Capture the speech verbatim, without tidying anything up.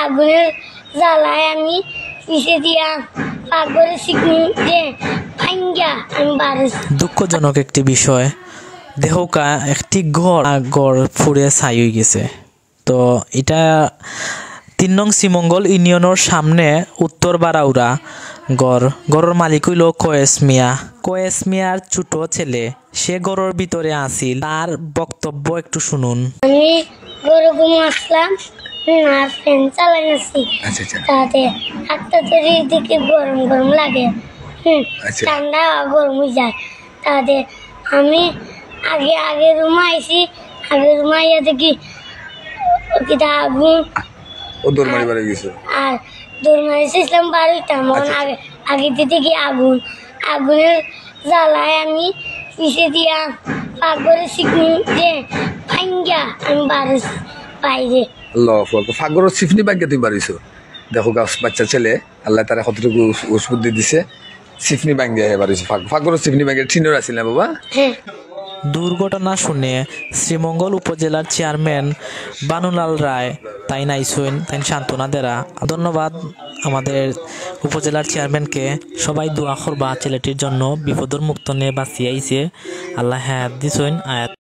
আগুনের জ্বালায় আমি পিছে দিয়া পাকঘরের সিকনি দিয়া ভাঙ্গা আমি বারইছি। দুঃখজনক একটি বিষয়, দেখউক্কা একটি ঘর, আ, ঘর পুড়ে ছাই অইগেছে। তো ইটা তিন নং শ্রীমঙ্গল ইউনিয়নর সামনে উত্তর বারাউরা ঘর। ঘরর মালিক অইলো কয়েস মিয়া। কয়েস মিয়ার ছোট ছেলে, সে ঘরর ভিতরে আছিল, তার বক্তব্য একটু শুনুন। আমি ঘরো ঘুমো আছলাম, আর ফ্যান চালাই আছি। আচ্ছা, আচ্ছা। তাতে আটটা তরি দিকে গরম গরম লাগে। হুম, আচ্ছা। ঠান্ডা গরম অই যায়। তাতে আমি আগে, আগে রুমো আইছি, আগে রুমো আইয়া দেখি কিতা আগুন। ও দৌড় মারি বার অই গেছে। আর দৌড় মারি চাইছিলাম বার অইতাম, অখন আচ্ছা, আচ্ছা। আগে, আগে দেখি আগুন। আগুনের জ্বালায় আমি পিছে দিয়া পাকঘরের সিকনি দিয়া ভাঙ্গা আমি বারইছি বাইরে। আল্লাহু আকবার। পাকঘরের সিকনি ভাঙ্গা তুমি বারইছো? দেখউক্কা, বাচ্চা ছেলে, আল্লায় তারে কতটুকু হুশ বুদ্ধি দিছে। সিকনি ভাঙ্গা হে বারইছে। পাক-, পাকঘরের সিকনি ভাঙ্গা। টিনর আছিল না বাবা? হ্যাঁ। দুর্ঘটনা শুনে শ্রীমঙ্গল উপজেলার চেয়ারম্যান বানুলাল রায় তাইন আইছইন, তাইন সান্ত্বনা দেরা। ধন্যবাদ আমাদের উপজেলার চেয়ারম্যানকে। সবাই দোয়া করবা ছেলেটির জন্য, বিপদর মুক্ত নে বাঁচিয়া আইছে, আল্লায় হায়াত দিছইন। আয়াত